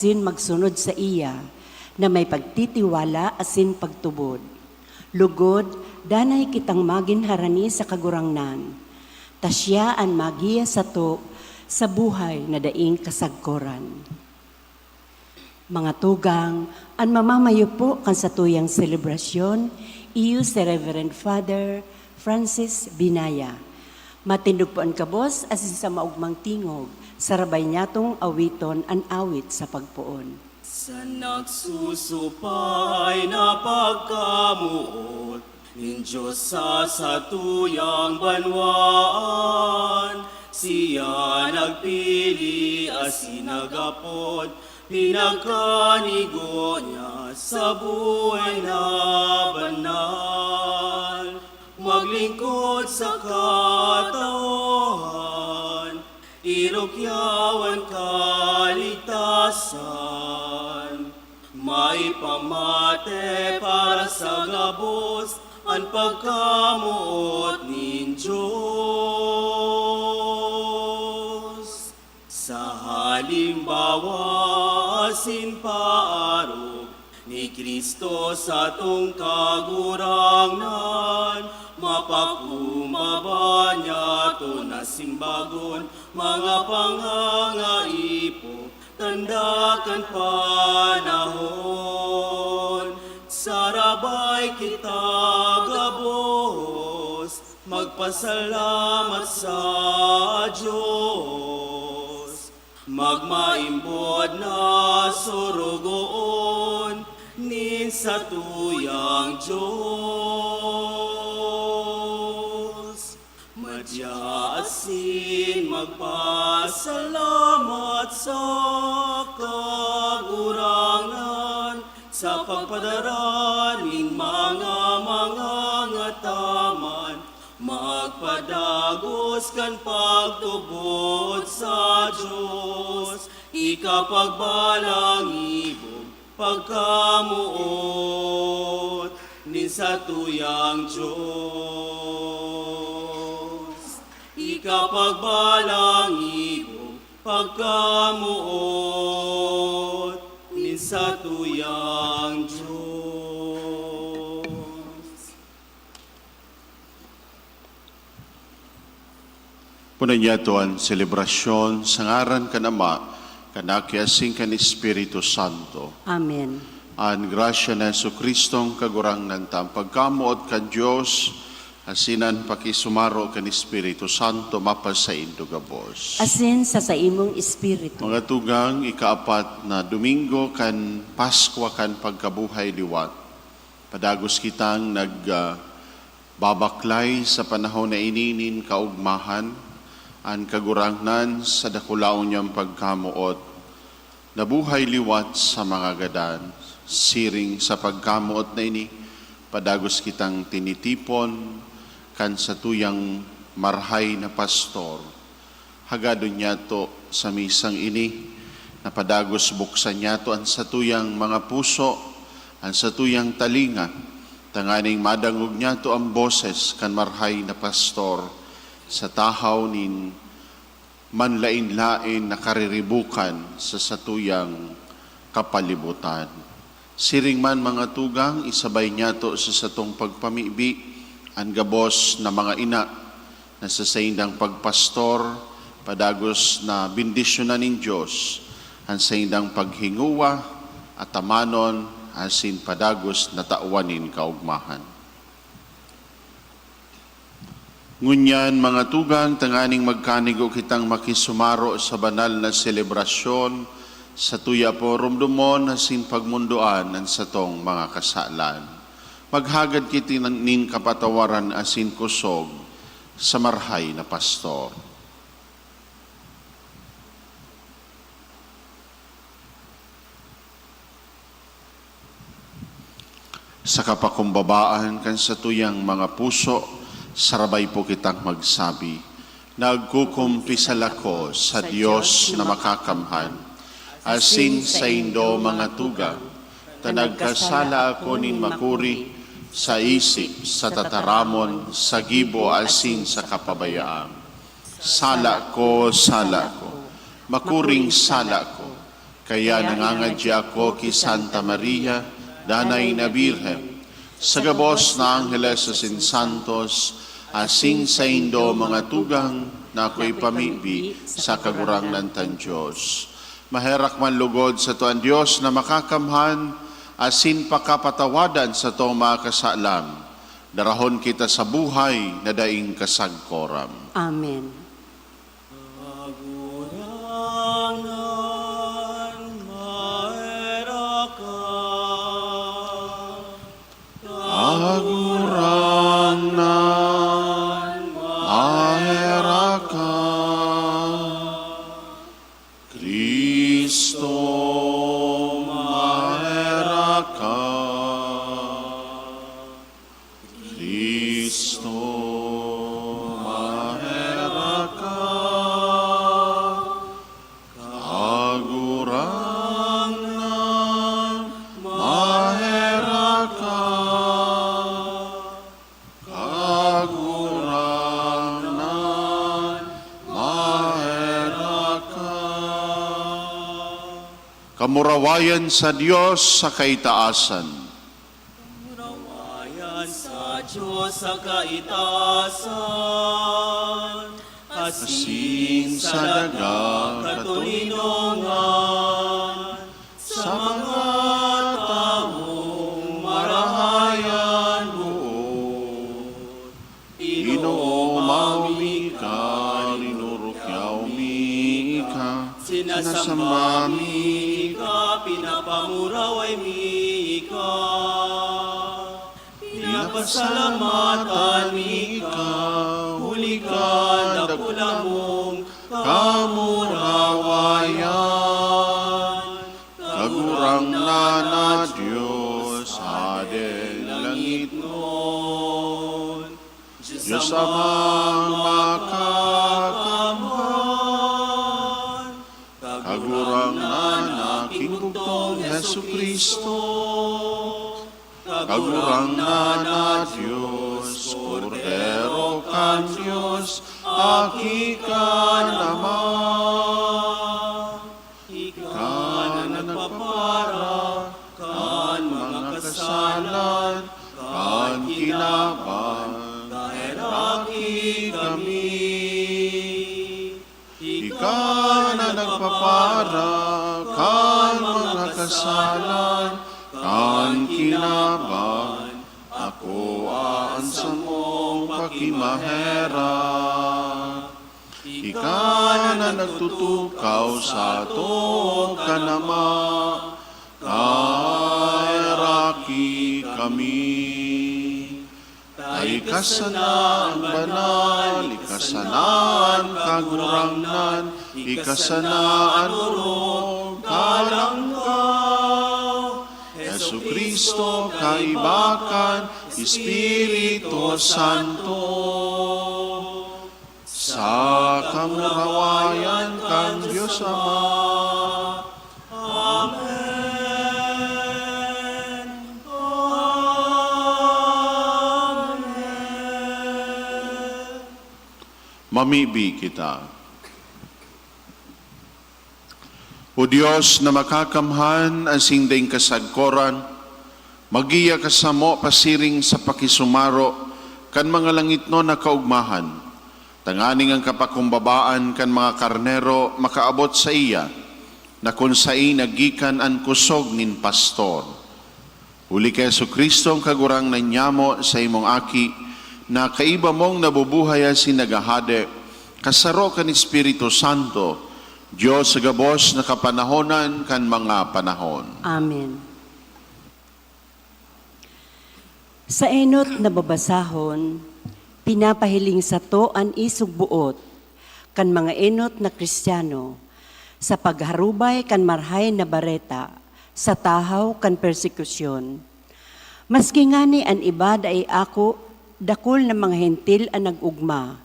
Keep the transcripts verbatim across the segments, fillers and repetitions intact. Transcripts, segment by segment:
asin magsunod saiya na may pagtitiwala asin pagtubod. Lugod, danay kitang magin harani sa Kagurangnan, ta siya an maggiya sato sa buhay na daing kasagkoran. Mga tugang, an mamamayo po kan satuyang selebrasyon, iyo si Reverend Father Francis Binaya. Matindog po an gabos asin sa maogmang tingog, sarabay niyatong awiton an awit sa pagpoon. Sa nagsusupay na pagkamoot nin Dios sa satuyang banwaan, siya nagpili asin nagapod, pinagkanigo niya sa buhay na banal. Maglingkod sa katawohan, irukyaw an kaligtasan, maipamate para sa gabos an pagkamoot nin Dios. Sa halimbawa asin paarog ni Cristo satong Kagurangnan, mapakumbaba niyato na simbagon mga pangangaipo tanda kan panahon. Sarabay kita gabos magpasalamat sa Dios, magmaimbod na sorogoon nin satuyang Dios. Madya asin magpasalamat sa Kagurangnan sa pagpadara nin mga mangangataman, magpadagos kan pagtubod sa Dios, ikapagbalangibo pagkamoot nin satuyang Dios. Ikapagbalangibo pagkamoot nin satuyang Dios. Punan niyato an selebrasyon sa ngaran kan Ama, kan Aki, asin kan Espiritu Santo. Amen. An grasya ni Jesu-Cristong Kagurangnan ta, an pagkamoot kan Dios, asin an pakisumaro kan Espiritu Santo mapasaindo gabos. Asin sa saimong espiritu. Mga tugang, ikaapat na Domingo kan Paskwa kan Pagkabuhay Liwat. Padagos kitang nag, ah, babaklay sa panahon na ini nin kaogmahan, an Kagurangnan sa dakulaon niyang pagkamoot, nabuhay liwat sa mga gadan. Siring sa pagkamoot na ini, padagos kitang tinitipon kan satuyang marhay na pastor. Hagadon niyato sa misang ini na padagos buksan niyato an satuyang mga puso, an satuyang talinga, tanganing madangog niyato an boses kan marhay na pastor sa tahaw nin manlaen-laen na kariribukan sa satuyang kapalibutan. Siring man, mga tugang, isabay niyato sa satong pagpamibi an gabos na mga ina na sa saindang pagpastor, padagos na bendisyonan nin Dios an saindang paghingowa, atamanon, asin padagos na tawan nin kaogmahan. Ngunyan, mga tugang, tanganing magkanigo kitang makisumaro sa banal na selebrasyon, satuya po romdomon asin pagmondoan an satong mga kasalan. Maghagad kita nin kapatawaran asin kosog sa marhay na pastor. Sa kapakumbabaan kan satuyang mga puso, sarabay po kitang magsabi, "Nagkukumpisal ako sa Dios na Makakamhan, asin saindo, mga tugang, ta nagkasala ako nin makuri sa isip, sa tataramon, sa gibo, asin sa kapabayaan. Sala ko, sala ko, makuring sala ko, Kaya nangangadya ako ki Santa Maria, Danay na Birhen, sa gabos na angheles asin santos, asin saindo mga tugang na akoy pamibi sa Kagurangnan tang Dios. Maherak man lugod sato an Dios na Makakamhan, asin pakapatawadan satong mga kasalan. Darahon kita sa buhay na daing kasagkoran. Amen. Kagurangnan, maherak ka. Kagurangnan, maherak ka. Cristo, maherak ka. Cristo, maherak ka. Kagurangnan, maherak ka. Kagurangnan, maherak ka. Kamurawayan sa Dios sa kaitaasan. Kamurawayan sa Dios sa kaitaasan, asin sa daga katoninongan, sa mga tawong marahay an boot. Ginoo, mayo mi ika, rinurukyaw mi ika, sinasamba mi ika, pinapamuraway mi ika. Pinapasalamatan mi ika, huli kan dakula mong kamurawayan. Kagurangnan na Dios, Hadeng langitnon, Dios Amang makakamhan, Kagurangnan na aking bugtong Jesu-Cristo, Kagurangnan na Dios, Kordero kan Dios, Aki kan Ama. Ika na nagpapara kan mga kasalan kan kinaban, kaheraki kami. Ika na nagpapara kan mga kasalan kan kinaban, akoa an samong pakimaherak. Ika na nagtutukaw sato kan Ama, kaheraki kami. Ta ika sana an banal, ika sana an Kagurangnan, ika sana an orog, kalang ka, Jesu-Cristo, kaiba kan Espiritu Santo. Sa kamurawayan kan Dios Ama. Amen. Amen. Mamibi kita. O Dios na makakamhan asin daing kasagkoran, maggiya ka samo pasiring sa pakisumaro kan mga langitnon na kaogmahan, tanganing an kapakumbabaan kan mga karnero makaabot saiya, na kun saen naggikan an kosog nin pastor. Huli ki Jesu-Cristo, an Kagurangnan nyamo, saimong Aki, na kaiba mong nabubuhay asin naghahade, kasaro kan Espiritu Santo, Dios sa gabos na kapanahonan kan mga panahon. Amen. Sa enot na babasahon, pinapahiling sato an isog boot kan mga enot na Cristiano sa pagharubay kan Marahay na Bareta sa tahaw kan persekusyon. Maski ngani an iba dai ako, dakul na mga Hentil an nag-ogma,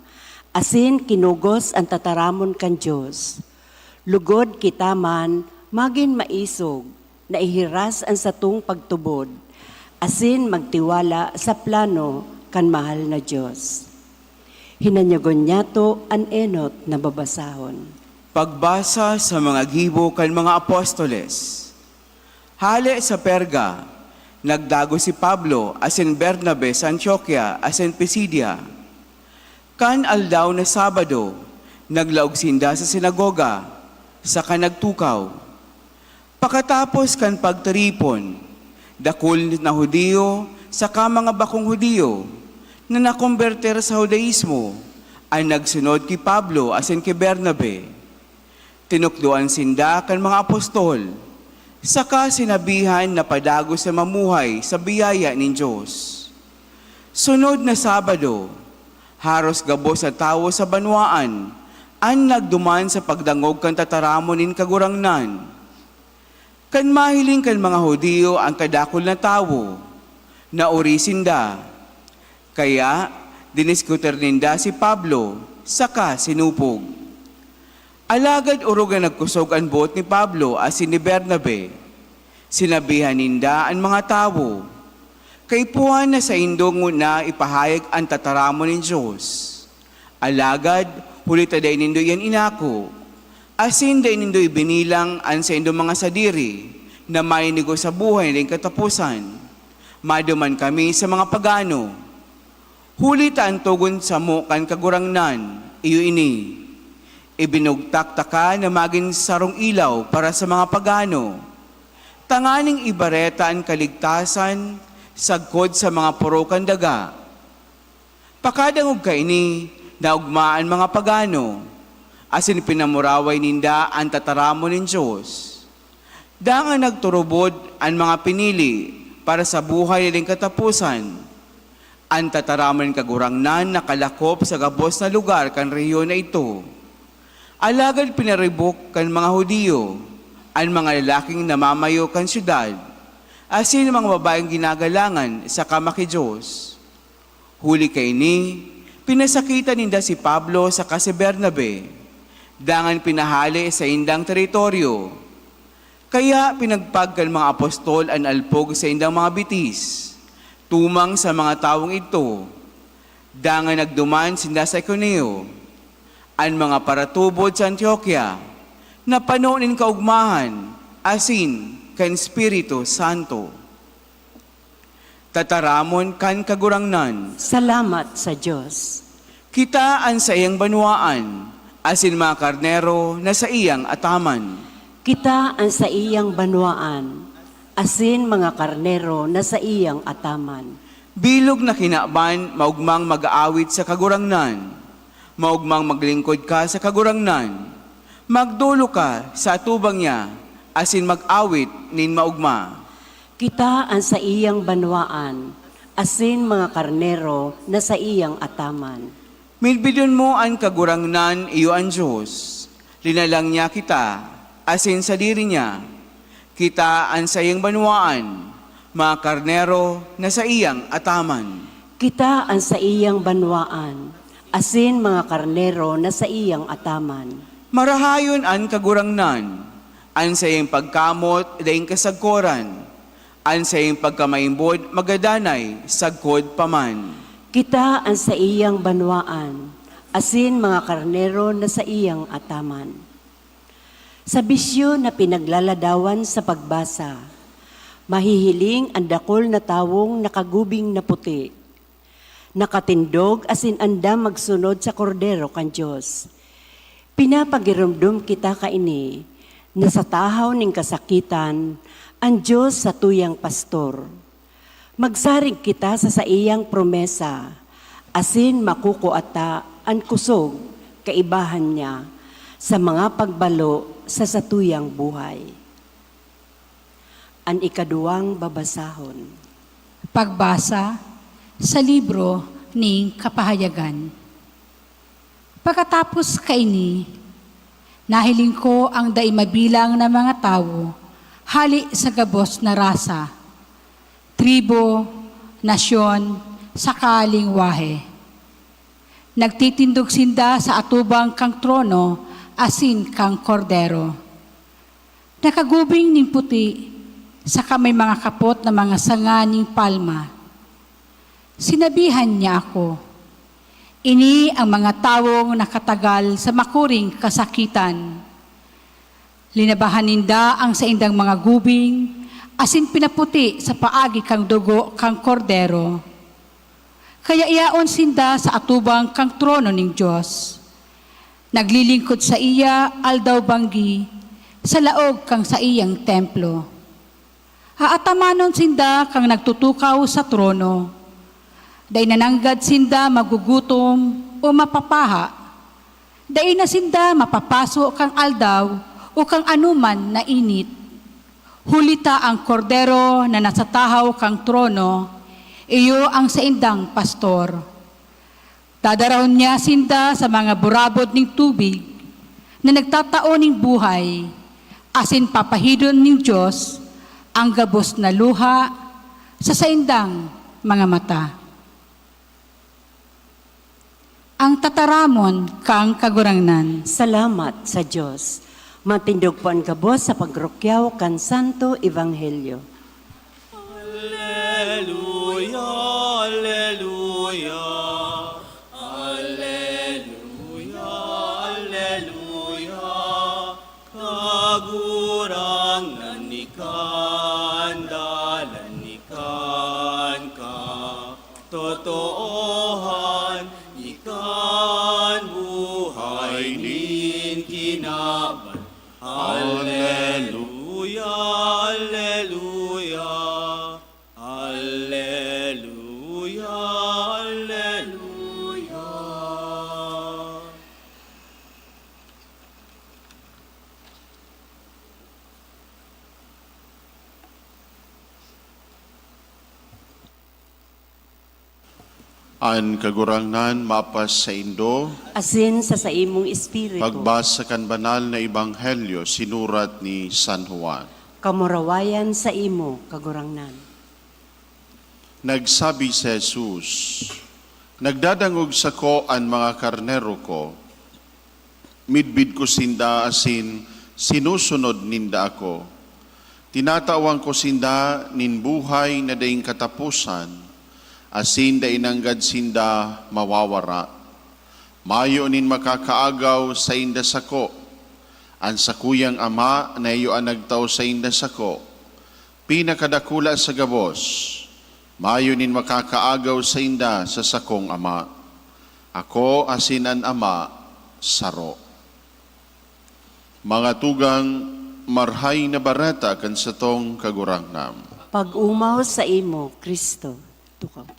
asin kinugos an tataramon kan Dios. Lugod kita man magin maisog, na ihiras an satong pagtubod, asin magtiwala sa plano kan mahal na Dios. Hinanyagon niyato an enot na babasahon. Pagbasa sa mga gibo kan mga apostoles. Hale sa Perga, nagdagos si Pablo asin Bernabe sa Antioquia asin Pisidia. Kan aldaw na Sabado, naglaog sinda sa sinagoga, saka nagtukaw. Pakatapos kan pagtiripon, dakul na Judio saka mga bakong Judio na nakombertir sa Judaismo an nagsunod ki Pablo asin ki Bernabe. Tinukdoan sinda kan mga apostol, saka sinabihan na padagos na mamuhay sa biyaya nin Dios. Sunod na Sabado, haros gabos na tawo sa banwaan an nagduman sa pagdangog kan tataramon nin Kagurangnan. Kan mahiling kan mga Judio an kadakul na tawo, naori sinda. Kaya diniskutir ninda si Pablo saka sinupog. Alagad orog na nagkosog an boot ni Pablo asin ni Bernabe. Sinabihan ninda an mga tawo, "Kaipuhan na saindo ngona ipahayag an tataramon nin Dios. Alagad huli ta dai nindo iyan inako, asin dai nindo ibinilang an saindong mga sadiri na mainigo sa buhay na nin kataposan, maduman kami sa mga pagano. Huli ta an togon samo kan Kagurangnan, iyo ini: ibinugtak taka na magin sarong ilaw para sa mga pagano, tanganing ibareta an kaligtasan sagkod sa mga poro kan daga." Pakadangog kaini, naogma an mga pagano, asin pinamuraway ninda an tataramon nin Dios. Dangan nagturubod an mga pinili para sa buhay na nin kataposan. An tataramon nin Kagurangnan nakalakop sa gabos na lugar kan rehiyon na idto. Alagad pinaribok kan mga Judio an mga lalaking namamayo kan syudad, asin an mga babaeng ginagalangan saka maki-Dios. Huli kaini, pinasakitan ninda si Pablo saka si Bernabe, dangan pinahale sa saindang teritoryo. Kaya pinagpag kan mga apostol an alpog sa saindang mga bitis, tumang sa mga tawong idto. Dangan nagduman sinda sa Iconio. An mga paratubod sa Antioquia napano nin kaogmahan asin kan Espiritu Santo. Tataramon kan Kagurangnan. Salamat sa Dios. Kita an saiyang banwaan, asin mga karnero na saiyang ataman. Kita an saiyang banwaan, asin mga karnero na saiyang ataman. Bilog na kinaban, maogmang mag-aawit sa Kagurangnan. Maogmang maglingkod ka sa Kagurangnan. Magdolo ka sa atubang niya, asin mag-awit nin maogma. Kita an saiyang banwaan, asin mga karnero na saiyang ataman. Midbidon mo an Kagurangnan, iyo an Dios. Linalang niya kita, asin sadiri niya. Kita an saiyang banwaan, mga karnero na saiyang ataman. Kita an saiyang banwaan, asin mga karnero na saiyang ataman. Marahayon an Kagurangnan, an saiyang pagkamot daing kasagkoran, an saiyang pagkamaimbod magadanay sagkod pa man. Kita an saiyang banwaan, asin mga karnero na saiyang ataman. Sa bisyo na pinaglaladawan sa pagbasa, mahihiling an dakul na tawong nakagubing na puti. Nakatindog asin andam magsunod sa Kordero kan Dios. Pinapagiromdom kita kaini na sa tahaw nin kasakitan, an Dios satuyang pastor. Magsarig kita sa saiyang promesa, asin makukua ta an kusog kaibahan niya sa mga pagbalo sa satuyang buhay. An ikaduwang babasahon. Pagbasa sa libro ning Kapahayagan. Pakatapos kaini, nahiling ko an dai mabilang na mga tawo hale sa gabos na rasa, tribu, nasyon, saka lengwahe. Nagtitindog sinda sa atubang kan trono asin kan Kordero. Nakagubing nin puti, saka may mga kapot na mga sanga nin palma. Sinabihan niya ako, "Ini an mga tawong nakatagal sa makuring kasakitan. Linabahan ninda ang saindang mga gubing asin pinaputi sa paagi kan dugo kan Kordero. Kaya yaon sinda sa atubang kan trono nin Dios. Naglilingkod saiya aldaw-banggi sa laog kan saiyang templo. Aatamanon sinda kan nagtutukaw sa trono. Dai na nanggad sinda magugutom o mapapaha. Dai na sinda mapapaso kan aldaw o kan anoman na init. Huli ta an Kordero na nasa tahaw kan trono, iyo an saindang pastor. Dadarahon niya sinda sa mga burabod nin tubig na nagtatao nin buhay, asin papahidon nin Dios an gabos na luha sa saindang mga mata. Ang tataramon kan Kagurangnan. Salamat sa Dios. Matindog po an gabos sa pagrukyaw kan Santo Ebanghelyo. Alleluia, alleluia, alleluia, alleluia. Kagurangnan, ika an dalan, ika an katotoohan, ika an buhay nin kinaban. Alleluia, alleluia, alleluia, alleluia. An Kagurangnan mapas saindo. Asin sa saimong espiritu. Pagbasa kan Banal na Ebanghelyo sinurat ni San Juan. Kamurawayan saimo, Kagurangnan. Nagsabi si Jesus, "Nagdadangog sako an mga karnero ko. Midbid ko sinda asin sinusunod ninda ako. Tinatawan ko sinda nin buhay na daing kataposan, asin dai nanggad sinda mawawara. Mayo nin makakaagaw sainda sako. An sakuyang Ama na iyo an nagtao sainda sako, pinakadakula sa gabos. Mayo nin makakaagaw sainda sa sakong Ama. Ako asin an Ama, saro." Mga tugang, Marahay na Bareta kan satong Kagurangnan. Pag-omaw saimo, Cristo. Tukaw po.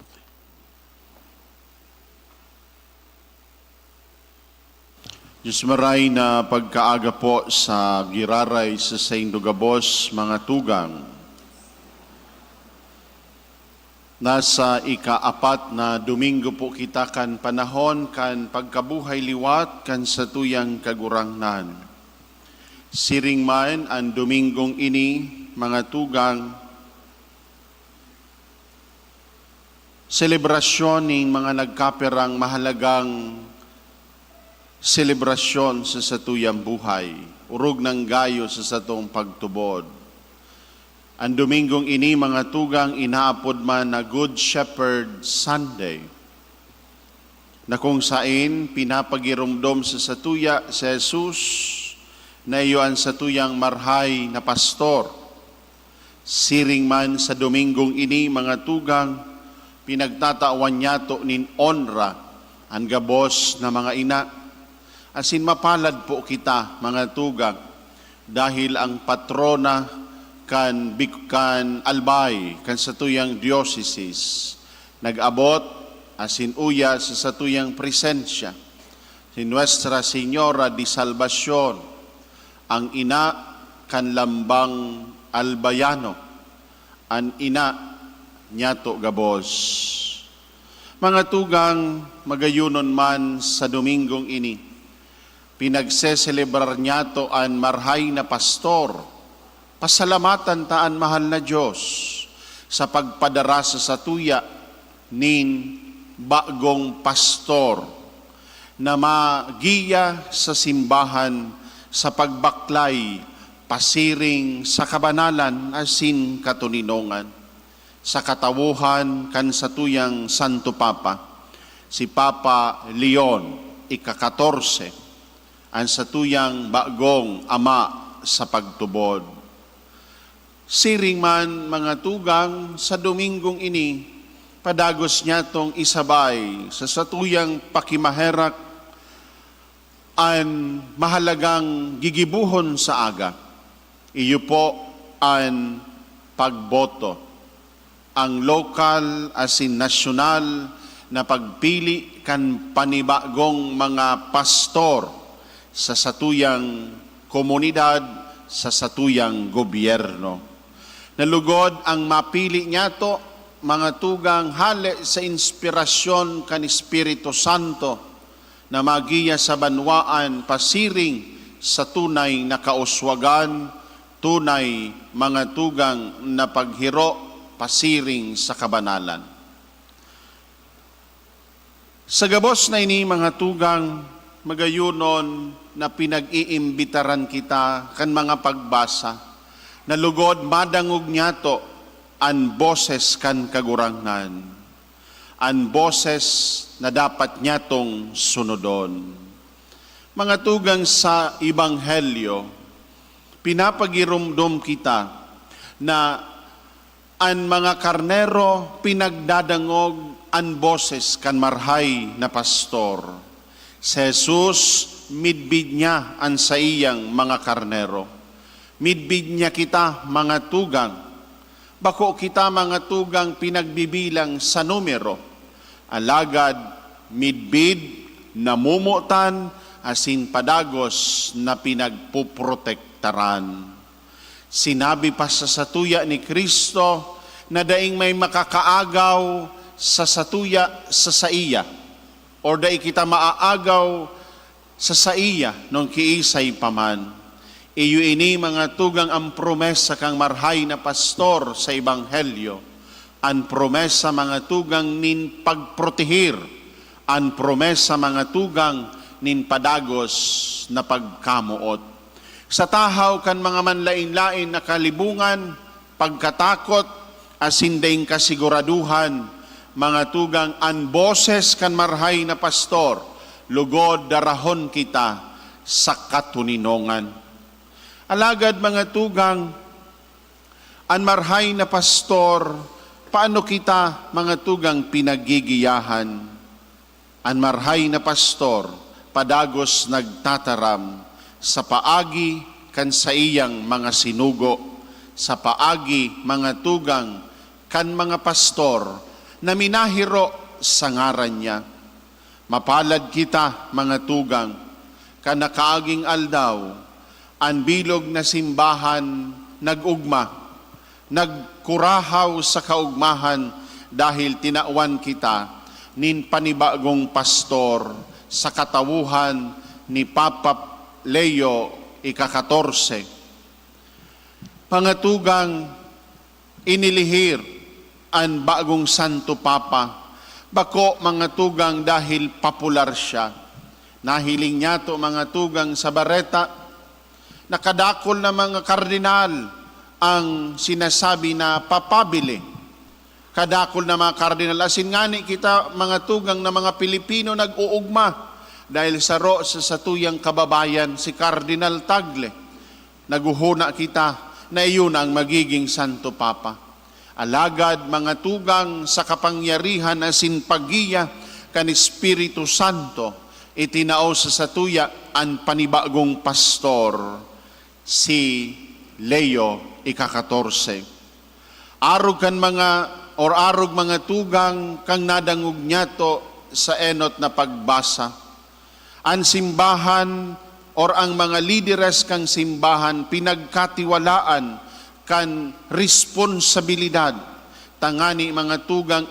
Diyos maray na pagkaaga po sa giraray sa saindo gabos, mga tugang. Nasa ikaapat na Domingo po kita kan panahon kan pagkabuhay liwat kan satuyang Kagurangnan. Siring man an Domingong ini, mga tugang, selebrasyon nin mga nagkapirang mahalagang selebrasyon sa satuyang buhay, orog nang gayo sa satong pagtubod. An Domingong ini, mga tugang, inaapod man na Good Shepherd Sunday, na kung saen pinapagiromdom sa satuya si Jesus na iyo an satuyang marahay na pastor. Siring man sa Domingong ini, mga tugang, pinagtatawan niyato nin onra an gabos na mga ina. Asin mapalad po kita, mga tugang, dahil ang patrona kan Bic-, kan Albay, kan satuyang diocese, nag-abot asin uya sa satuyang presensya, si Nuestra Señora de Salvacion, ang ina kan lambang Albayano, an ina niyato gabos. Mga tugang, magayonon man sa Domingong ini, pinagseselebrar niyato an marahay na pastor. Pasalamatan ta an mahal na Dios sa pagpadara sa satuya nin bagong pastor na magiya sa simbahan sa pagbaklay pasiring sa kabanalan asin katoninongan. Sa katawohan kan satuyang Santo Papa, si Papa Leon ika-katorse, an satuyang bagong ama sa pagtubod. Siring man, mga tugang, sa Dominggong ini, padagos niyatong isabay sa satuyang pakimaherak an mahalagang gigibohon sa aga. Iyo po an pagboto, ang lokal asin nasyonal na pagpili kan panibagong mga pastor sa satuyang komunidad, sa satuyang gobyerno. Na lugod ang mapili niyato, mga tugang, hale sa inspirasyon kan Espiritu Santo na magiya sa banwaan pasiring sa tunay na kauswagan, tunay, mga tugang, na paghiro pasiring sa kabanalan. Sa gabos na ini, mga tugang, magayonon na pinag-iimbitaran kita kan mga pagbasa na lugod madangog niyato an boses kan Kagurangnan, an boses na dapat niyatong sunodon. Mga tugang, sa Ebanghelyo, pinapagiromdom kita na an mga karnero pinagdadangog an boses kan marhay na pastor. Si Jesus, midbid niya an saiyang mga karnero. Midbid niya kita, mga tugang. Bako kita, mga tugang, pinagbibilang sa numero, alagad midbid, namomotan, asin padagos na pinagpoprotektaran. Sinabi pa sa satuya ni Cristo na daing may makakaagaw sa satuya sa saiya, or dai kita maaagaw sa saiya nung kiisay pa man. Iyo ini, mga tugang, ang promesa kan marhay na pastor sa Ebanghelyo, an promesa, mga tugang, nin pagprotehir, an promesa, mga tugang, nin padagos na pagkamoot. Sa tahaw kan mga manlaen-laen na kalibongan, pagkatakot, asin daing kasiguraduhan, mga tugang, an boses kan marhay na pastor, lugod darahon kita sa katoninongan. Alagad, mga tugang, an marhay na pastor, paano kita, mga tugang, pinagigiyahan? An marhay na pastor padagos nagtataram sa paagi kan saiyang mga sinugo, sa paagi, mga tugang, kan mga pastor na minahiro sa ngaran niya. Mapalad kita, mga tugang, kan nakaaging aldaw, an bilog na simbahan nag-ugma, nagkurahaw sa kaugmahan dahil tinawan kita nin panibagong pastor sa katawohan ni Papa Leo ika-katorse. Mga tugang, inilihir an bagong Santo Papa, bako, mga tugang, dahil popular siya. Nahiling niyato, mga tugang, sa bareta, na kadakul na mga kardinal ang sinasabi na papabili. Kadakul na mga kardinal. Asin ngani kita, mga tugang, na mga Pilipino nag-uugma dahil saro sa satuyang kababayan, si Cardinal Tagle. Naghuhuna kita na iyo na ang magiging Santo Papa. Alagad, mga tugang, sa kapangyarihan asin paggiya kan Espiritu Santo, itinao sa satuya an panibagong pastor, si Leo ika-katorse. Arog kan mga, or arog, mga tugang, kan nadangog niyato sa enot na pagbasa, an simbahan or ang mga lideres kan simbahan pinagkatiwalaan kan responsabilidad, tangani, mga tugang,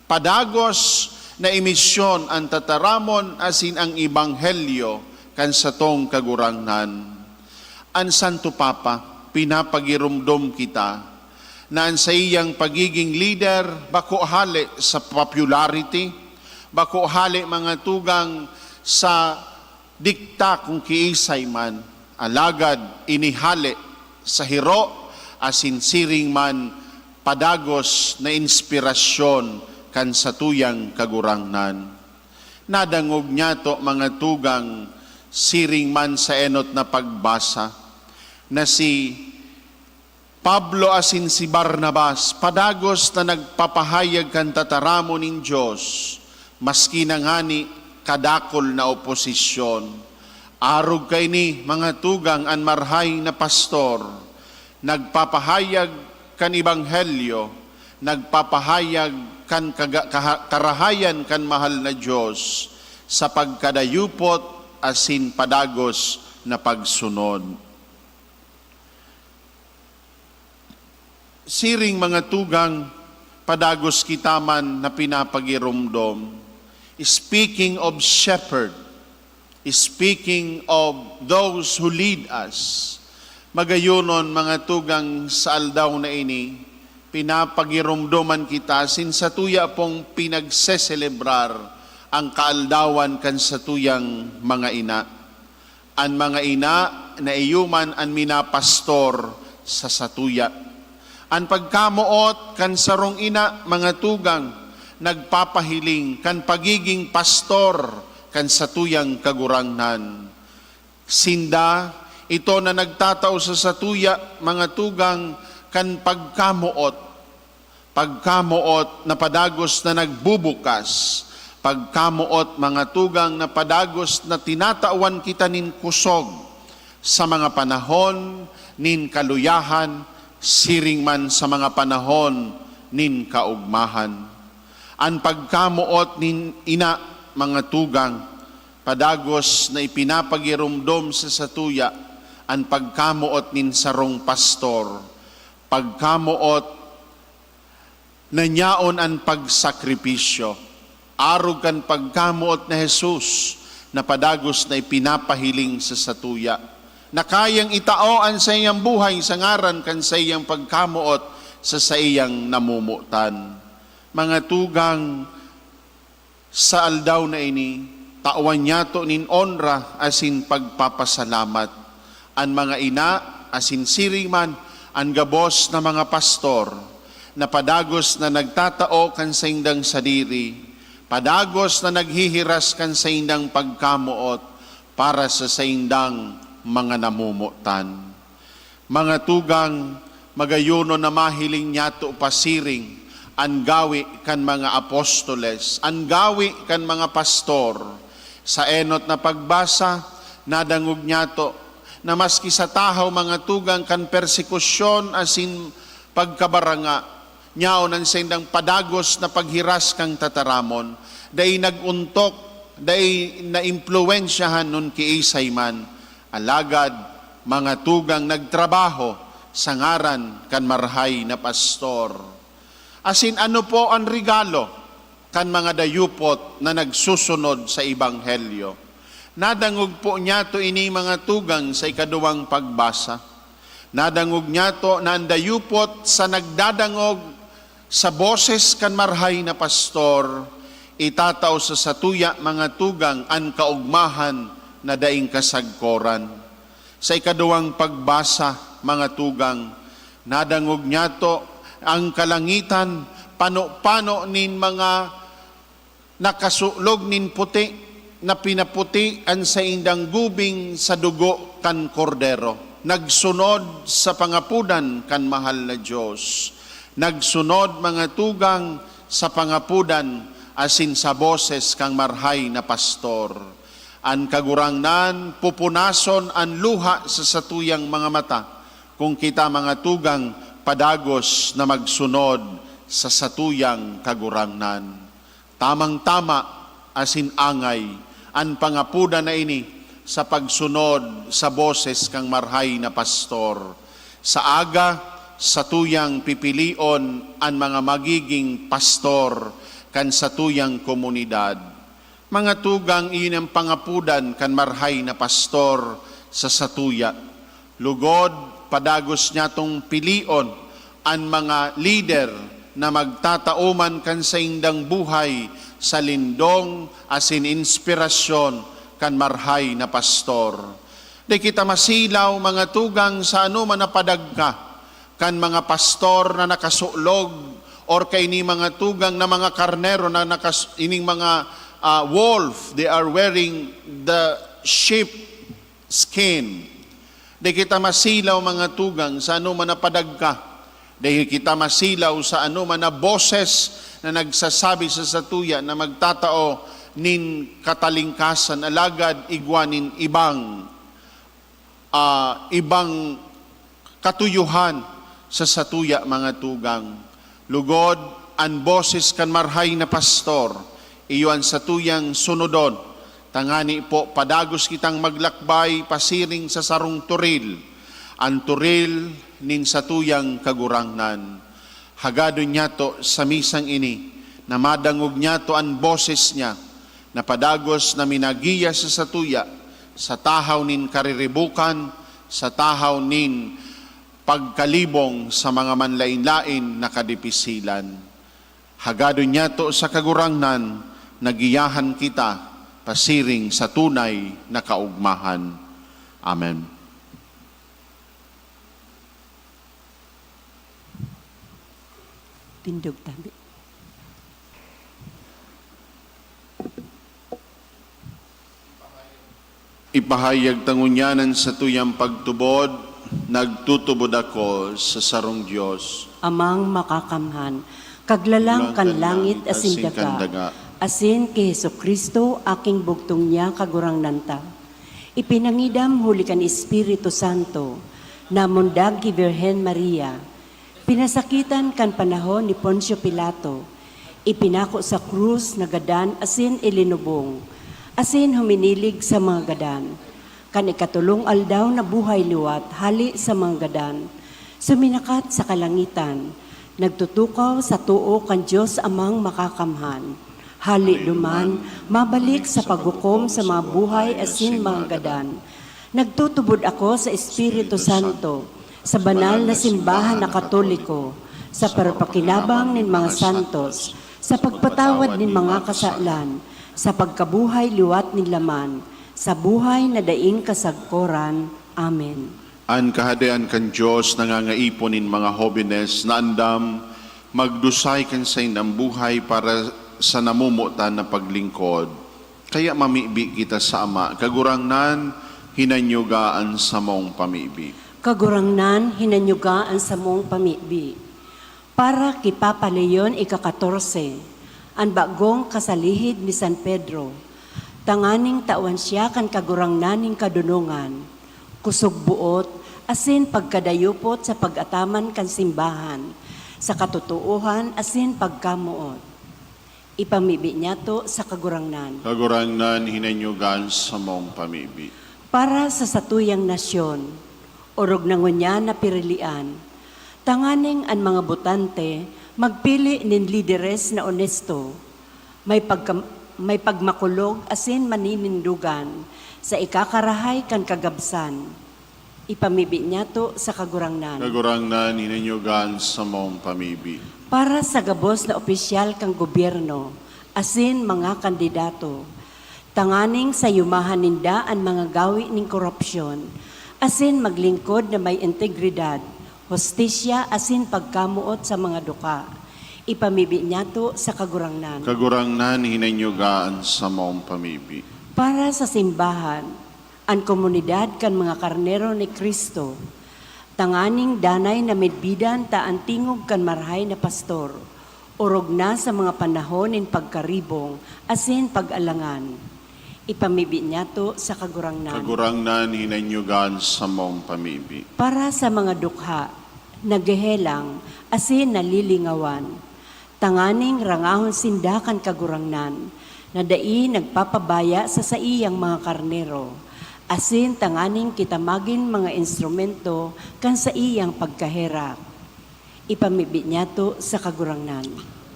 padagos na imisyon an tataramon asin ang ebanghelyo kan satong Kagurangnan. An Santo Papa, pinapagiromdom kita na an saiyang pagiging lider bako hale sa popularity, bako hale, mga tugang, sa dikta kun kiisay man, alagad ini hale sa hiro asin siring man padagos na inspirasyon kan satuyang Kagurangnan. Nadangog niyato, mga tugang, siring man sa enot na pagbasa, na si Pablo asin si Barnabas padagos na nagpapahayag kan tataramon nin Dios, maski na ngani kadakul na oposisyon. Arog kaini, mga tugang, an marahay na pastor, nagpapahayag kan ebanghelyo, nagpapahayag kan kaga-, kaha-, karahayan kan mahal na Dios sa pagkadayupot asin padagos na pagsunod. Siring, mga tugang, padagos kita man na pinapagiromdom. Speaking of shepherd, speaking of those who lead us, magayonon, mga tugang, sa aldaw na ini, pinapagiromdoman kita sin satuya pong pinagseselebrar ang kaaldawan kan satuyang mga ina. An mga ina na iyo man an minapastor sa satuya. An pagkamoot kan sarong ina, mga tugang, nagpapahiling kan pagiging pastor kan satuyang Kagurangnan. Sinda ito na nagtatao sa satuya, mga tugang, kan pagkamoot. Pagkamoot na padagos na nagbubukas, pagkamoot, mga tugang, na padagos na tinatawan kita nin kusog sa mga panahon nin kaluyahan, siring man sa mga panahon nin kaogmahan. An pagkamoot nin ina, mga tugang, padagos na ipinapagiromdom sa satuya an pagkamoot nin sarong pastor, pagkamoot na nyaon an pagsakripisyo, arog kan pagkamoot na Jesus na padagos na ipinapahiling sa satuya, na kayang itao an saiyang buhay sa ngaran kan saiyang pagkamoot sa saiyang namomotan. Mga tugang, sa aldaw na ini, tawan nyato nin onra asin pagpapasalamat an mga ina asin siring man an gabos na mga pastor na padagos na nagtatao kan saindang sadiri, padagos na naghihiras kan saindang pagkamoot para sa saindang mga namomotan. Mga tugang, magayonon na mahiling nyato pasiring an gawe kan mga apostoles, an gawe kan mga pastor. Sa enot na pagbasa, nadangog nyato na maski sa tahaw, mga tugang, kan persekusyon asin pagkabaranga, nyaon an saindang padagos na paghiras kan tataramon, dai nag-ontok, dai naimpluwensyahan nin kiisay man. Alagad, mga tugang, nagtrabaho sa ngaran kan marahay na pastor. Asin ano po an regalo kan mga dayupot na nagsusunod sa ebanghelyo? Nadangog po nyato ini, mga tugang, sa ikaduwang pagbasa. Nadangog nyato na an dayupot sa nagdadangog sa boses kan marahay na pastor, itatao sa satuya, mga tugang, an kaogmahan na daing kasagkoran. Sa ikaduwang pagbasa, mga tugang, nadangog nyato an kalangitan, pano-pano nin mga nakasulog nin puti, na pinaputi an saindang gubing sa dugo kan Kordero. Nagsunod sa pangapodan kan mahal na Dios. Nagsunod, mga tugang, sa pangapodan asin sa boses kan marahay na pastor. An Kagurangnan pupunason an luha sa satuyang mga mata, kung kita, mga tugang, padagos na magsunod sa satuyang Kagurangnan. Tamang-tama asin angay an pangapodan na ini sa pagsunod sa boses kan marahay na pastor. Sa aga, satuyang pipilion an mga magiging pastor kan satuyang komunidad. Mga tugang, iyo an pangapodan kan marahay na pastor sa satuya. Lugod, padagos nyatong pilion an mga lider na magtatao man kan saindang buhay sa lindong asin inspirasyon kan marahay na pastor. Di kita masilaw, mga tugang, sa anoman na padagka kan mga pastor na nakasulog or kaini, mga tugang, na mga karnero na nakas-, ining mga, ah, wolf, they are wearing the sheep skin. Di kita masilaw, mga tugang, sa anoman na padagka. Di kita masilaw sa anoman na boses na nagsasabi sa satuya na magtatao nin katalingkasan, alagad igwa nin ibang, ah, ibang katuyuhan sa satuya, mga tugang. Lugod, an boses kan marhay na pastor, iyo an satuyang sunodon, tangani po padagos kitang maglakbay pasiring sa sarong turil, an turil nin satuyang Kagurangnan. Hagadon nyato sa misang ini na madangog nyato an boses niya, na padagos na minagiya sa satuya, sa tahaw nin kariribukan, sa tahaw nin pagkalibong sa mga manlaen-laen na kadipisilan. Hagadon nyato sa Kagurangnan, na giyahan kita pasiring sa tunay na kaogmahan. Amen. Tindog tabi. Ipahayag ta ngunyan an satuyang pagtubod, "Nagtutubod ako sa sarong Dios." Amang Makakamhan, kaglalang kan langit asin daga, asin ki Jesu-Cristo, aking bugtong niya, Kagurangnan ta. Ipinangidam huli kan Espiritu Santo, namundag ki Birhen Maria, pinasakitan kan panahon ni Poncio Pilato, ipinako sa krus, nagadan asin ilinubong, asin huminilig sa mga gadan. Kan ikatolong aldaw nabuhay liwat hale sa mga gadan, suminakat sa kalangitan, nagtutukaw sa too kan Dios Amang Makakamhan. Hale duman, mabalik sa paghukom sa mga buhay asin mga gadan. Nagtutubod ako sa Espiritu Santo, sa banal na simbahan na Katoliko, sa pagpakinabang nin mga santos, sa pagpatawad nin mga kasalan, sa pagkabuhay liwat nin laman, sa buhay na daing kasagkoran. Amen. An Kahadean kan Dios nangangaipon nin mga hobenes na andam magdusay kan saindang buhay para sa namomotan na paglingkod. Kaya mamibi kita sa Ama, "Kagurangnan, hinanyuga an samong pamibi." Kagurangnan, hinanyuga an samong pamibi. Para ki Papa Leon ika-katorse, an bagong kasalihid ni San Pedro, tanganing tawan siya kan Kagurangnan nin kadonongan, kusog boot, asin pagkadayupot sa pag-ataman kan simbahan, sa katotoohan asin pagkamoot. Ipamibi niyato sa Kagurangnan. Kagurangnan, hinanyuga an samong pamibi. Para sa satuyang nasyon, orog na ngunyan na pirilian, tanganing an mga botante magpili nin lideres na onesto, may pagka-, may pagmakulog asin maninindogan sa ikakarahay kan kagabsan. Ipamibi niyato sa Kagurangnan. Kagurangnan, hinanyuga an samong pamibi. Para sa gabos na opisyal kan gobyerno asin mga kandidato, tanganing sayumahan ninda an mga gawi nin korupsyon, asin maglingkod na may integridad, hustisya, asin pagkamoot sa mga duka. Ipamibi niyato sa Kagurangnan. Kagurangnan, hinanyuga an samong pamibi. Para sa simbahan, an komunidad kan mga karnero ni Cristo, tanganing danay na midbidan ta an tingog kan marahay na pastor, orog na sa mga panahon nin pagkaribong asin pag-alangan. Ipamibi niyato sa Kagurangnan. Kagurangnan, hinanyuga an samong pamibi. Para sa mga dukha, naghehelang, asin nalilingawan, tanganing rangahon sinda kan Kagurangnan, na dai nagpapabaya sa saiyang mga karnero, asin tanganing kita magin mga instrumento kan saiyang pagkaherak. Ipamibi niyato sa Kagurangnan.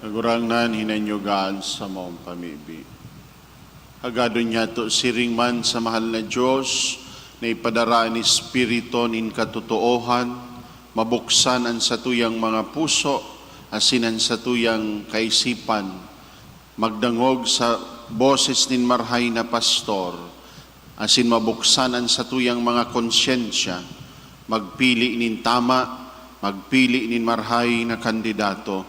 Kagurangnan, hinanyuga an samong pamibi. Hagadon niyato siring man sa mahal na Dios, na ipadara an Espiritu nin katotoohan, mabuksan an satuyang mga puso, asin an satuyang kaisipan, magdangog sa boses nin marahay na pastor, asin mabuksan an satuyang mga konsyensya, magpili nin tama, magpili nin marahay na kandidato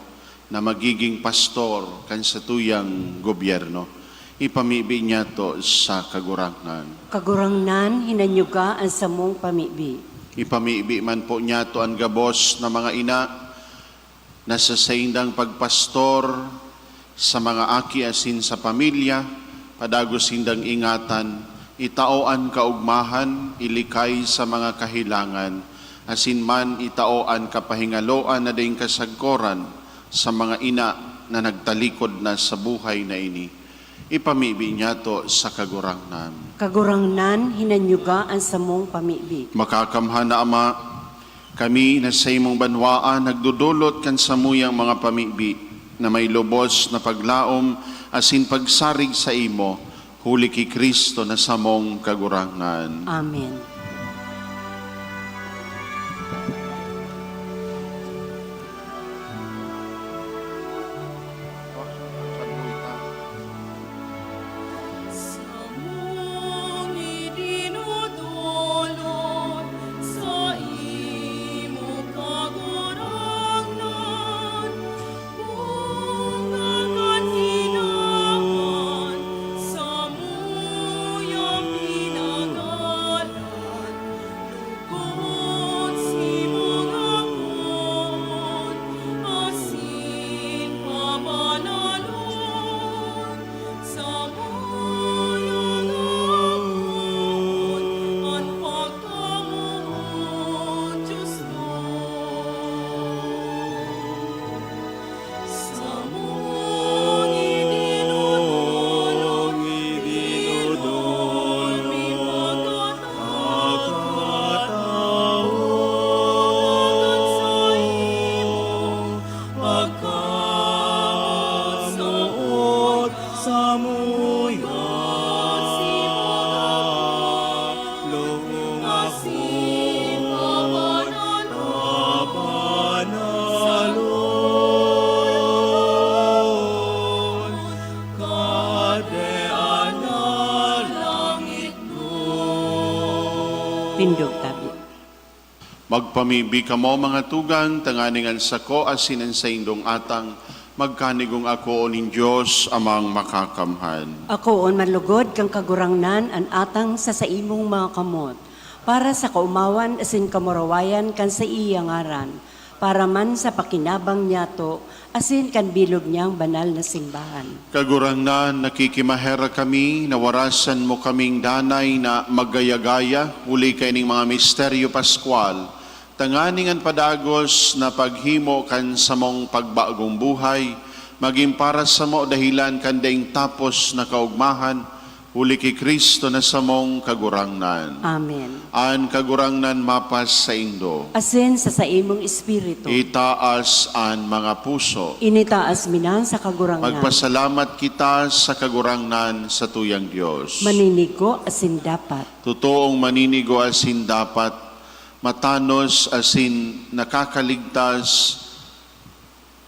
na magiging pastor kan satuyang gobyerno. Ipamibi niyato sa Kagurangnan. Kagurangnan, hinanyuga an samong pamibi. Ipamibi man po niyato an gabos na mga ina na sa saindang pagpastor sa mga aki asin sa pamilya, padagos sindang ingatan, itao an kaugmahan, ilikay sa mga kahelangan, asin man itao an kapahingaloan na daing kasagkoran sa mga ina na nagtalikod na sa buhay na ini. Ipamibi niyato sa Kagurangnan. Kagurangnan, hinanyuga an samong pamibi. Makakamhan na Ama, kami na sa imong banwaan nagdodolot kan samuyang mga pamibi na may lubos na paglaom asin pagsarig sa imo, huli ki Cristo na samong Kagurangnan. Amen. Tindog tabi. Magpamibi kamo, mga tugang, tanganing an sako asin an saindong atang magkanigong akoon nin Dios Amang Makakamhan. Akoon man lugod kan Kagurangnan an atang sa saimong mga kamot, para sa kaomawan asin kamurawayan kan saiya ngaran, para man sa pakinabang niyato asin kan bilog niyang banal na simbahan. Kagurangnan, nakikimaherak kami na warasan mo kaming danay na maggaya-gaya huli kaining mga misteryo paskwal, tanganing an padagos na paghimo kan samong pagbagong buhay magin para samo dahelan kan daing tapos na kaogmahan, huli ki Cristo na samong Kagurangnan. Amen. An Kagurangnan mapasaindo. Asin sa saimong espiritu. Itaas an mga puso. Initaas mi na sa Kagurangnan. Magpasalamat kita sa Kagurangnan, satuyang Dios. Maninigo asin dapat. Totoong maninigo asin dapat, matanos asin nakakaligtas,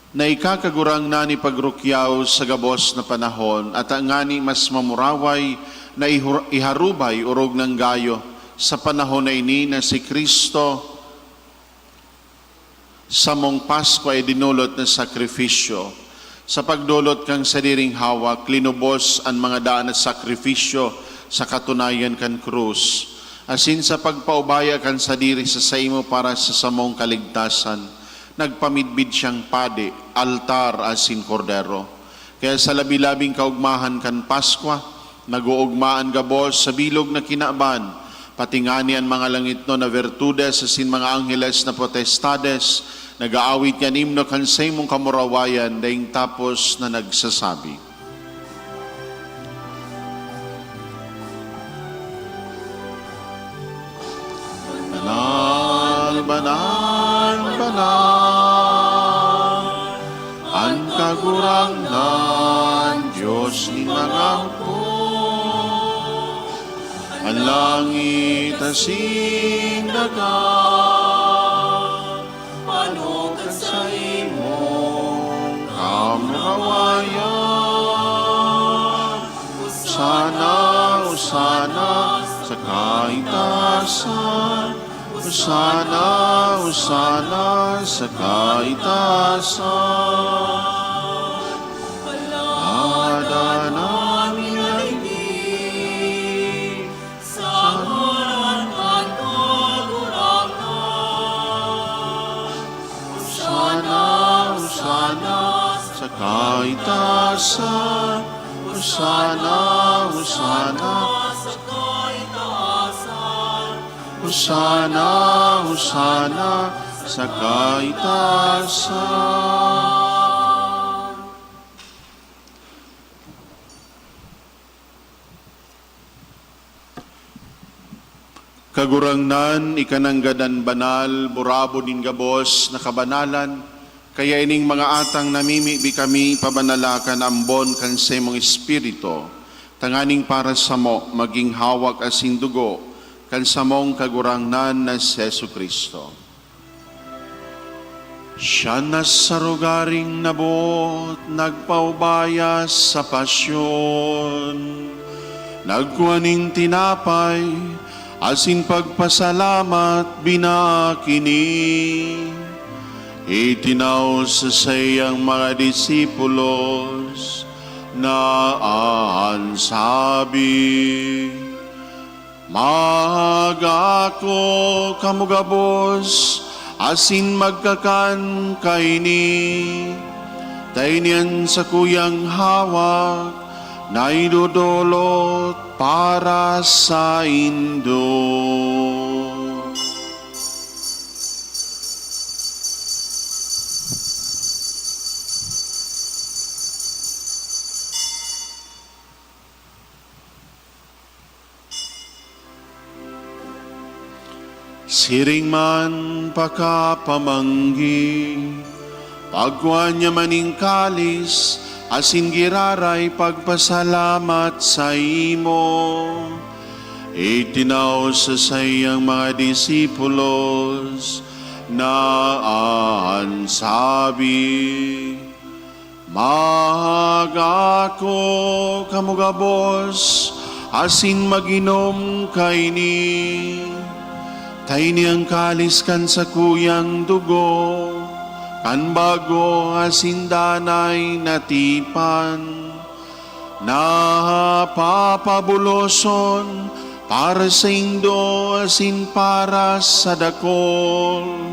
na ika, Kagurangnan, ipagrukyaw sa gabos na panahon, at ngani mas mamuraway na ihur-, iharubay orog nang gayo sa panahon na ini na si Cristo samong Paskwa idinolot na sakrifisyo. Sa pagdolot kan sadiring hawak, linubos an mga daan na sakrifisyo sa katunayan kan krus, asin sa pagpaubaya kan sadiri sa saimo para sa samong kaligtasan, nagpamidbid siyang padi, altar, asin kordero. Kaya sa labi-labing kaogmahan kan Paskwa, nag-oogma an gabos sa bilog na kinaban, pati ngani an mga langitnon na bertudes asin mga angheles na potestades nag-aawit kan imno kan saimong kamurawayan, daing tapos na nagsasabi, "Banal, banal, banal, an Kagurangnan, Dios nin mga hukbo. An langit asin daga, panukan sa imong kamurawayan. Hosana, Hosana sa kaitaasan. Hosana, Hosana sa kaitaasan. Palada namin Kaitasan, Hosana, Hosana. Hosana, Hosana sa kaitasan. Kagurangnan, ika nanggad an banal, burabod nin gabos na kabanalan, kaya ining mga atang namimibi kami, pabanala kan ambon kan saimong Espiritu, tanganing para samo magin hawak asin dugo kan samong Kagurangnan na si Jesu-Cristo. Siya na sa rogaring naboot nagpaubaya sa pasyon, nagkua nin tinapay, asin pagpasalamat, binaak ini, itinaw sa saiyang mga disipulos, na an sabi, "Mag-ako kamo gabos asin magkakan kaini, ta ini an sakuyang hawak na idodolot para saindo." Siring man pakapamanggi, pagkua niya man nin kalis asin giraray pagpasalamat saimo, itinaw sa saiyang mga disipulos, na an sabi, "Mag-ako kamo gabos asin mag-inom kaini, ta ini an kalis kan sakuyang dugo kan bago asin danay na tipan, na papabuloson para saindo asin para sa dakul,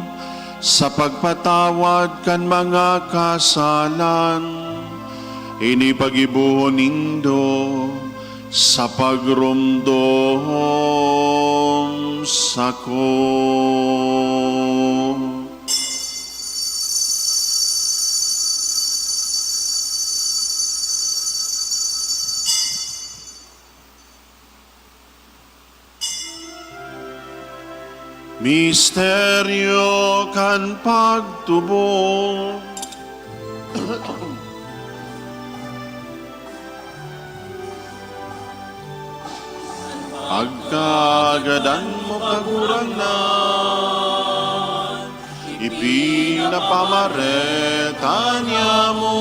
sa pagpatawad kan mga kasalan. Ini paggibohon nindo sa pagromdom sako." Misteryo kan pagtubod. Pagkagadan mo, Kagurangnan, ipinapamareta niamo,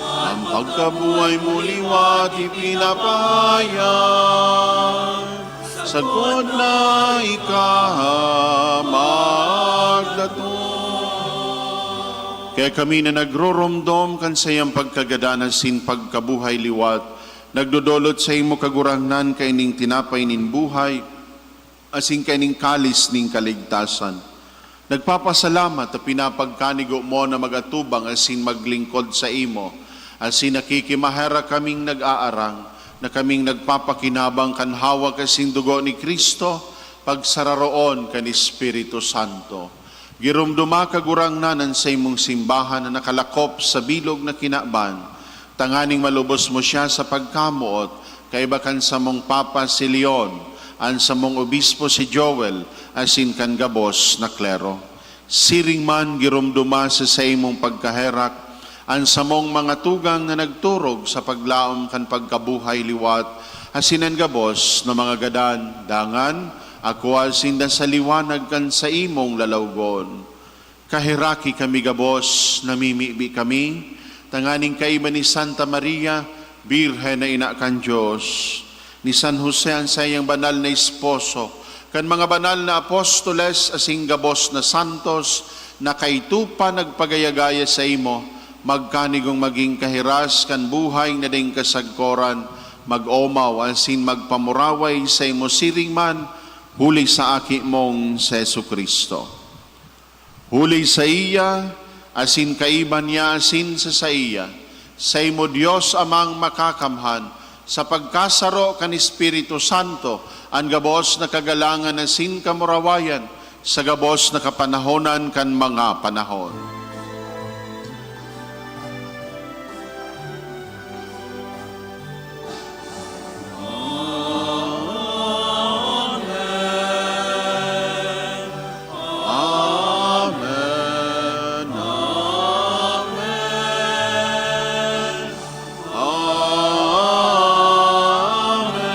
an pagkabuhay mo liwat ipinapahayag, sagkod na ika magdatong. Kaya kami na nagroromdom kan saiyang pagkagadan asin pagkabuhay liwat, nagdodolot saimo, Kagurangnan, kaining tinapay nin buhay, asin kaining kalis nin kaligtasan. Nagpapasalamat ta pinapagkanigo mo na mag-atubang asin maglingkod saimo, asin nakikimaherak kaming nag-aarang na kaming nagpapakinabang kan hawak asin dugo ni Cristo, pagsararoon kan Espiritu Santo. Giromdoma, Kagurangnan, an saimong simbahan na nakalakop sa bilog na kinaban, tanganing malubos mo siya sa pagkamoot, kaiba kan samong Papa si Leon, an samong Obispo si Joel, asin kan gabos na klero. Siring man, giromdoma sa saimong pagkaherak an samong mga tugang na nagturog sa paglaom kan pagkabuhay liwat, asin an gabos na mga gadan, dangan akua sinda sa liwanag kan saimong lalawgon. Kaheraki kami gabos, namimibi kami, tanganing kaiba ni Santa Maria, Birhen na Ina kan Dios, ni San Jose an saiyang banal na esposo, kan mga banal na apostoles asin gabos na santos na kaito pa nagpagaya-gaya saimo, magkanigong magin kahiras kan buhay na daing kasagkoran, mag-omaw asin magpamuraway saimo siring man, huli sa Aki mong si Jesu-Cristo. Huli saiya, asin kaiba niya asin sa saiya, saimo Dios Amang Makakamhan, sa pagkasaro kan Espiritu Santo, an gabos na kagalangan asin kamurawayan, sa gabos na kapanahonan kan mga panahon. Amen. Amen. Amen.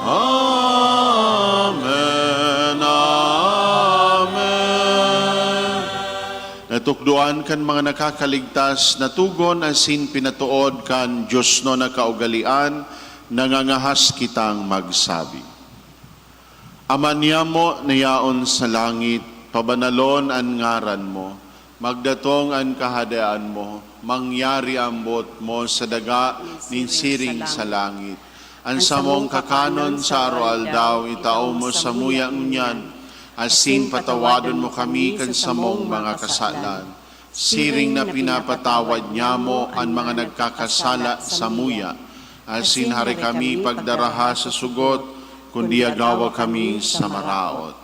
Amen. Amen. Amen. Natukdoan kan mga nakakaligtas na tugon asin pinatood kan Dios na kaugalean, nangangahas kitang magsabi. Ama niamo na yaon sa langit, pabanalon an ngaran mo. Magdatong an Kahadean mo. Mangyari an boot mo sa daga nin siring sa langit. An samong kakanon sa aroaldaw itao mo samuya ngunyan, asin patawadon mo kami kan samong mga kasalan, siring na pinapatawad niamo an mga nagkakasala samuya. Asin hari kami pagdaraha sa sugot, kundi agawa kami sa maraot.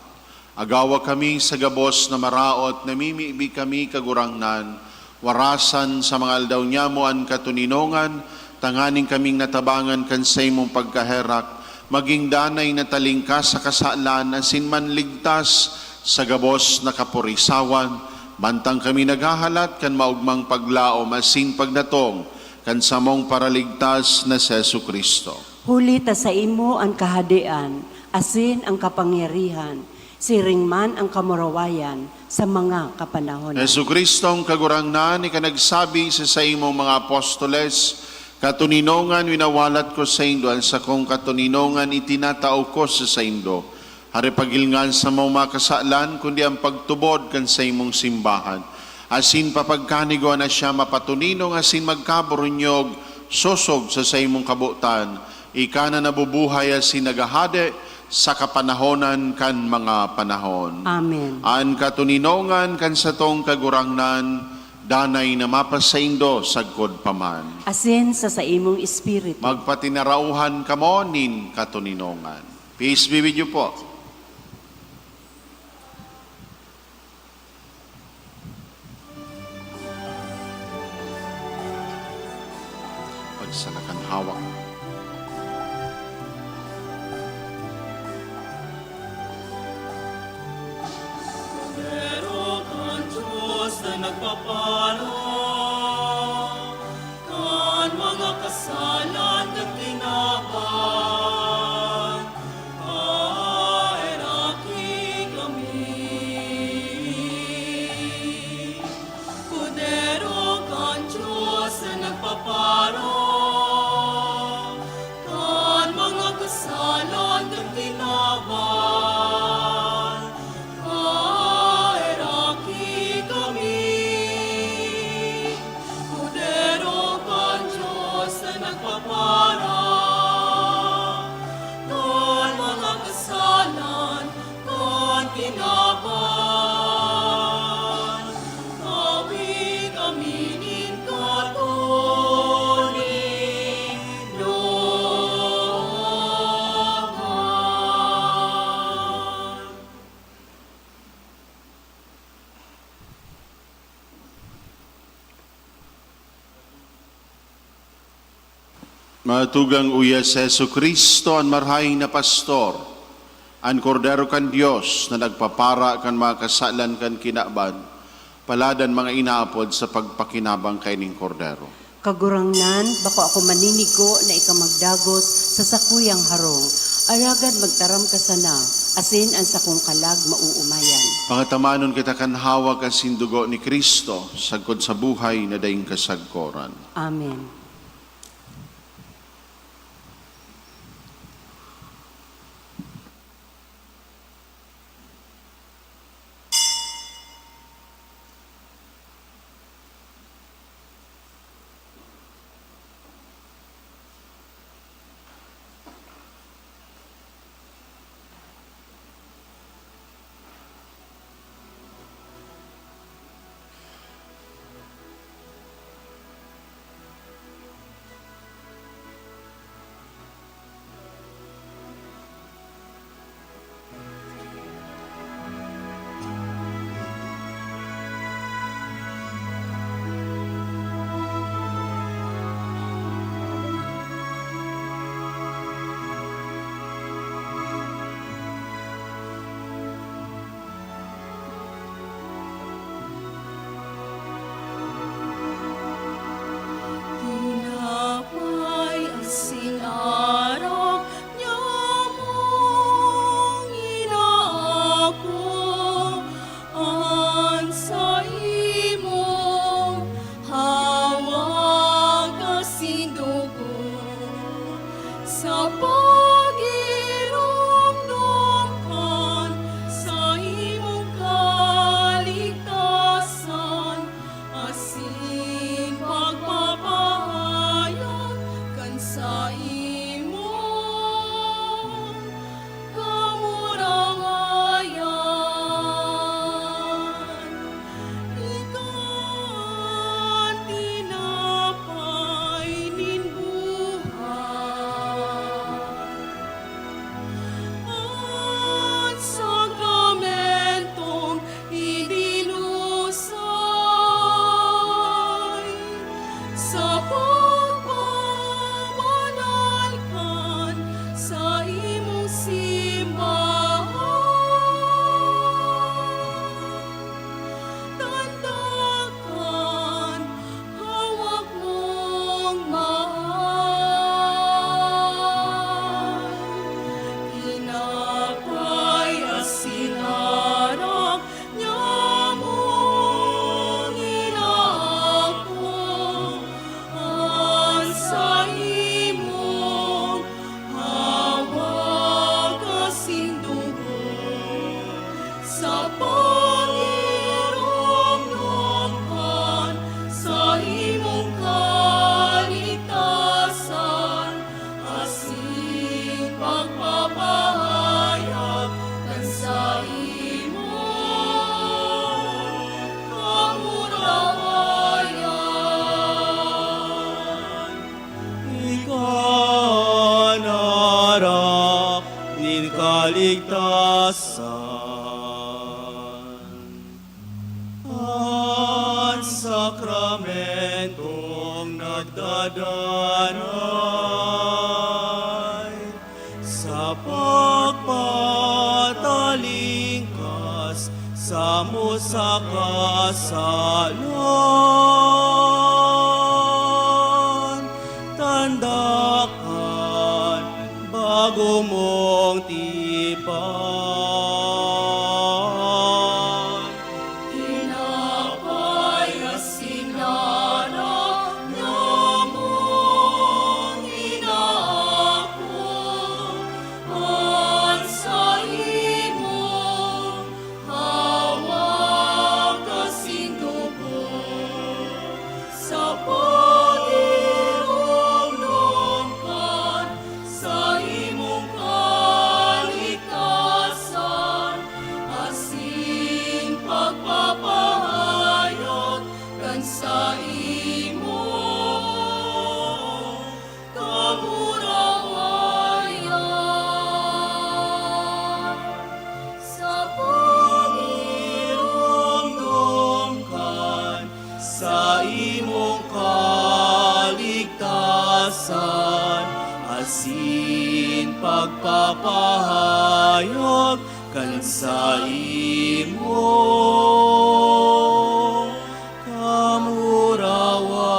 Agawa kami sa gabos na maraot, namimibi kami, Kagurangnan, warasan sa mga aldaw niamo an katoninongan, tanganing kaming natabangan kan saimong pagkaherak, magin danay na talingkas sa kasalan asin manligtas sa gabos na kaporisawan, mantang kami naghahalat kan maogmang paglaom asin pagdatong kan samong Paraligtas na si Jesu-Cristo. Huli ta saimo an kahadean asin an kapangyarihan, siring man an kamurawayan sa mga kapanahonan. Jesu-Cristong Kagurangnan, ika nagsabi sa saimong mga apostoles, "Katoninongan winawalat ko saindo, an sakong katoninongan itinatao ko sa saindo." Hari, pagilngan sa mga kasalan, kundi an pagtubod kan saimong simbahan. Asin papagkanigoan na siya mapatoninong asin magkaburunyog sosog sa saimong kabotan. Ika na nabubuhay asin naghahade sa kapanahonan kan mga panahon. Amen. An katoninongan kan satong Kagurangnan, danay na mapasaindo sagkod pa man. Asin sa saimong espiritu. Magpatinarauhan kamo nin katoninongan. Peace be with you po. Pagsalakan hawak. Pero kan Diyos na nagpapano kan mga kasalan kan kinaban, aheraki kami. Kordero kan Dios na nagpaparo kan mga kasalan kan kinaban, aheraki kami. Kordero kan Dios na nagpapara kan mga kasalan kan kinaban, tawi kami nin katoninongan. Mga tugang, uya si Jesu-Cristo, an marahay na pastor, an Kordero kan Dios na nagpapara kan mga kasalan kan kinaban. Palad an mga inaapod sa pagpakinabang kaining Kordero. Kagurangnan, bako ako maninigo na ika magdagos sa sakuyang harong, alagad magtaram ka sana, asin an sakong kalag mauumayan. Pangatamanon kita kan hawak asin dugo ni Cristo, sagkod sa buhay na daing kasagkoran. Amen. Sakramentong nagdadanay sa pagpatalingkas samo sa kasalan, tanda kan bago mong tipan. Tinapay asin arak na mong inaako, an saimong hawak asin dugo, sa pag-iinomnom kan saimong kaligtasan, asin pagpapahayag kan saimong kamurawayan. Sa pag-iinomnom kan saimong kaligtasan, asin pagpapahayag kan saimong kamurawayan.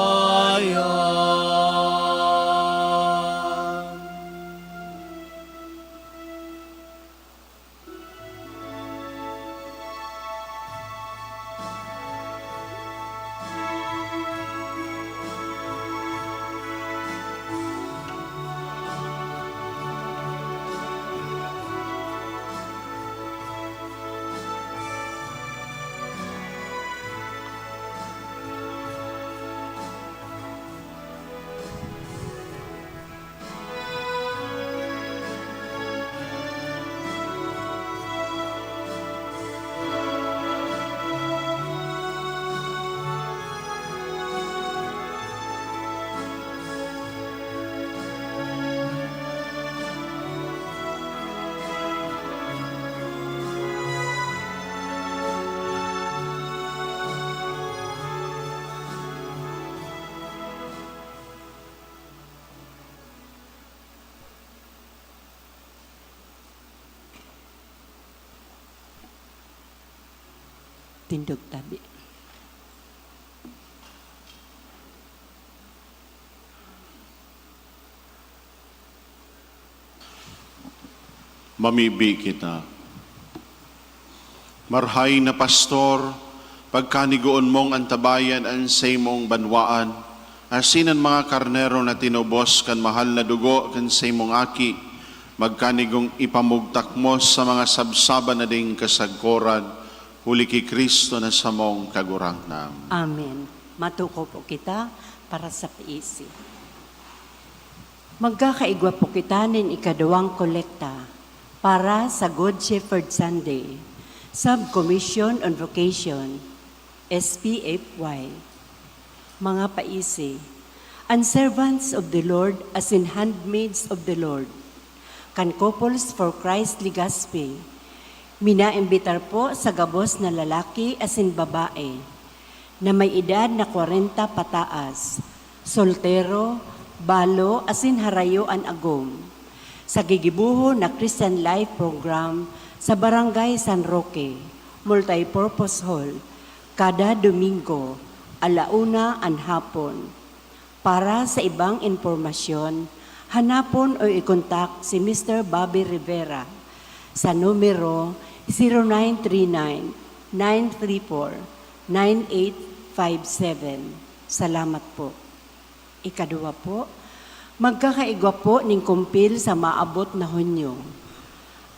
Tindog tabi. Mamibi kita. Marahay na Pastor, pagkanigoon mong antabayan an saimong banwaan, asin an mga karnero na tinubos kan mahal na dugo kan saimong Aki, magkanigong ipamugtak mo sa mga sabsaban na ding kasagkoran, huli ki Cristo na samong Kagurangnan. Amen. Matukaw po kita para sa paisi. Magkakaigwa po kita nin ikaduwang kolekta para sa Good Shepherd Sunday, Sub-Commission on Vocation, S P F Y. Mga paisi, an Servants of the Lord asin Handmaids of the Lord, kan Couples for Christ Legazpi, minaimbitar po sa gabos na lalaki asin babae na may edad na kwarenta pataas, soltero, balo asin harayo an agom, sa gigibohon na Christian Life Program sa Barangay San Roque Multipurpose Hall, kada Domingo, ala una an hapon. Para sa ibang impormasyon, hanapon o i-contact si Mister Bobby Rivera sa numero zero nine three nine, nine three four, nine eight five seven. Salamat po. Ikaduwa po, magkakaigwa po nin kumpil sa maabot na Hunyo.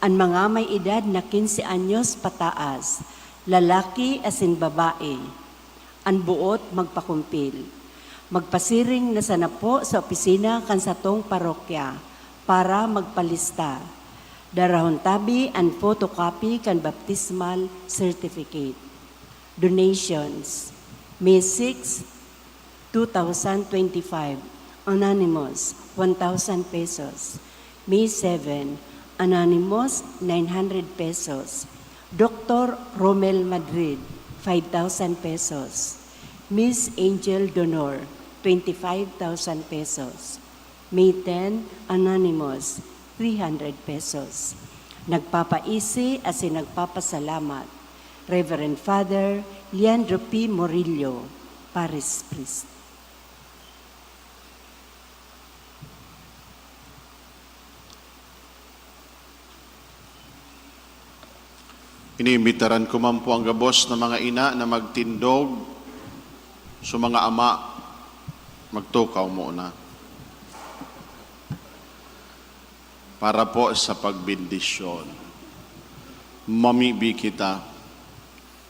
An mga may edad na quince anyos pataas, lalaki asin babae, an boot magpakumpil. Magpasiring na sana po sa opisina kan satong parokya para magpalista. Darahon tabi an photocopy kan baptismal certificate. Donations, May six, two thousand twenty-five, anonymous, one thousand pesos. May seven, anonymous, nine hundred pesos. Doctor Romel Madrid, five thousand pesos. Miss Angel Donor, twenty-five thousand pesos. May ten, Anonymous, three hundred pesos. Nagpapaisi asin nagpapasalamat, Reverend Father Leandro P. Murillo, Parish Priest. Iniimbitaran ko man po ang gabos na mga ina na magtindog. So, mga ama, magtukaw muna para po sa pagbendisyon. Mamibi kita.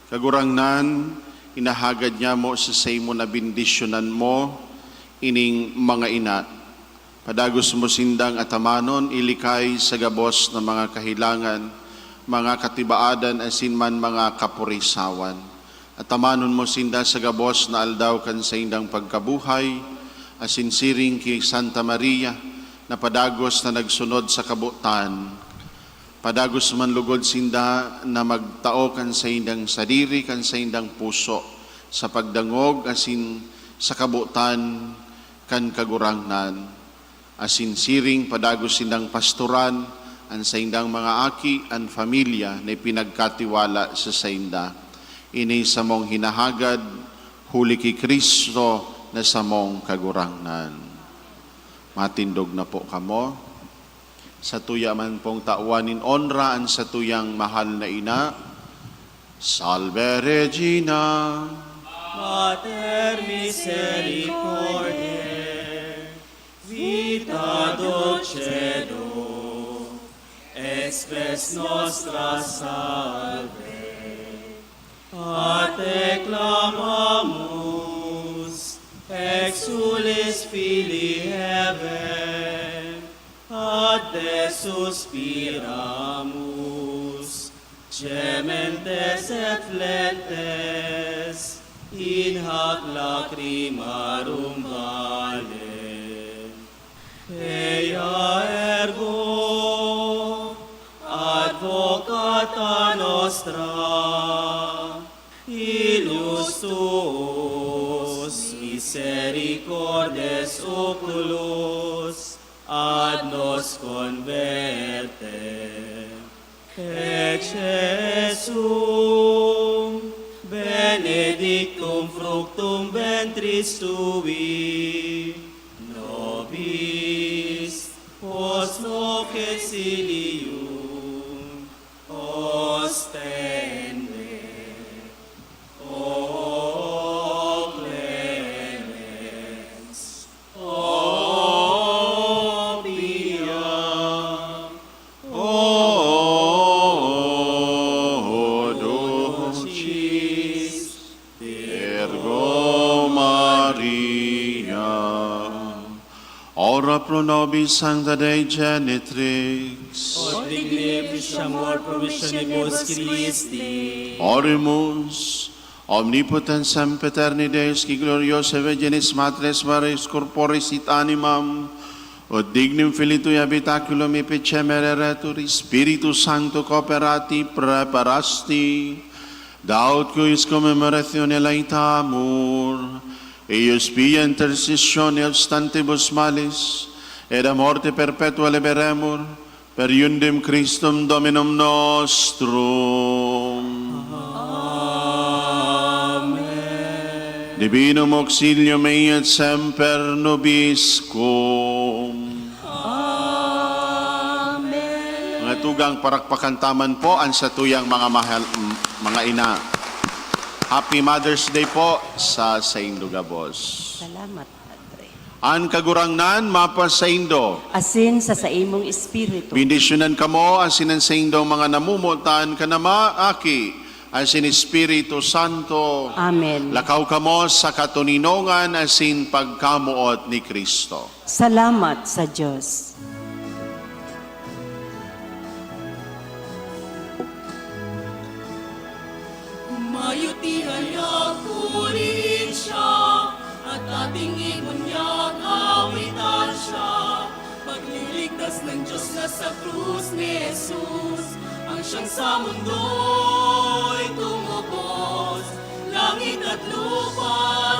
Kagurangnan, inahagad niya mo sa saimo na bendisyonan mo ining mga ina. Padagos mo sindang atamanon, ilikay sa gabos na mga kahilangan, mga katibaadan, asin man mga kapurisawan. Atamanon mo sinda sa gabos na aldaw kan saindang pagkabuhay, asin siring ki Santa Maria, na padagos na nagsunod sa kabotan. Padagos man lugod sinda na magtao kan saindang sadiri, kan saindang puso, sa pagdangog asin sa kabotan kan Kagurangnan. Asin siring padagos sindang pastoran an saindang mga aki, an pamilya na ipinagkatiwala sa sainda. Ini samong hinahagad huli ki Cristo na samong Kagurangnan. Matindog na po kamo. Satuya man pong tawan nin onra an satuyang mahal na ina. Salve Regina! Mater misericordiae, vita dulcedo, et spes nostra salve. A te clamamus, exsules filii Hevae, a te suspiramus, gementes et flentes in hac lacrimarum vale. Ea ergo advocata nostra, ilus tuus misericordes oculos ad nos converte. Ecce sum benedictum fructum ventris tui, nobis post hoc exilium ostende. O clemens, o pia, o dulcis Virgo Maria. Ora pro nobis Sancta Dei Genitrix. Ut digni ipis amor promissionibus Christi. Oremus. Omnipotens sempiterni Deus, qui gloriosae Virginis Matres Mariae corporis et animam, ut dignum Filii Tui habitaculum effacemur eretur, Spiritu Sancto cooperati, praeparasti, daut quis commemorationem laetamur, eius pia intercessione obstantibus malis, et a morte perpetua liberemur, per eundem Christum Dominum nostrum. Amen. Divinum auxilium mei et semper nobiscum. Amen. Mga tugang, parakpakan ta man po an satuyang mga mahal, m-, mga ina. Happy Mother's Day po sa saindo gabos. Salamat, Padre. An Kagurangnan mapasaindo. Asin sa saimong espiritu. Bendisyonan kamo asin an saindong mga namomotan kan Ama, Aki, asin Espiritu Santo. Amen. Lakaw kamo sa katoninongan asin pagkamoot ni Cristo. Salamat sa Dios. Mayo ti hayag purihin siya, at ating ibon niya kawitan siya. Pagliligtas ng Diyos na sa krus ni Jesus, ang siyang sa mundo'y tumubos. Langit at lupa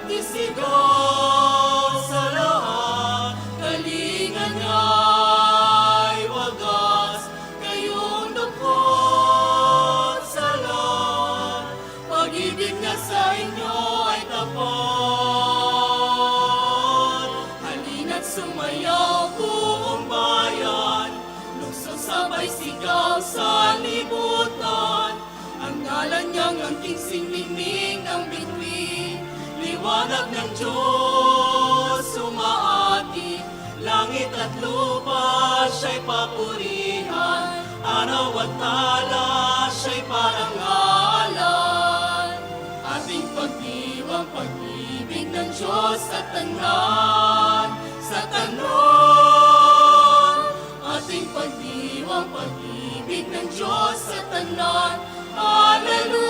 Isigaw sa lahat, kalinga niya'y wagas, kayong dukot sa lahat, pag-ibig niya sa inyo ay tapat. Halina't sumayaw, buong bayan, lungsod sabay sigaw sa libutan. Ang ngalan niyang angking siningning ng bituin, liwanag ng Diyos umaati. Langit at lupa siya'y papurihan, araw at tala siya'y parangalan. Ating pagdiwang pag-ibig ng Diyos sa tanan, sa tanan. Ating pagdiwang pag-ibig ng Diyos sa tanan. Hallelujah!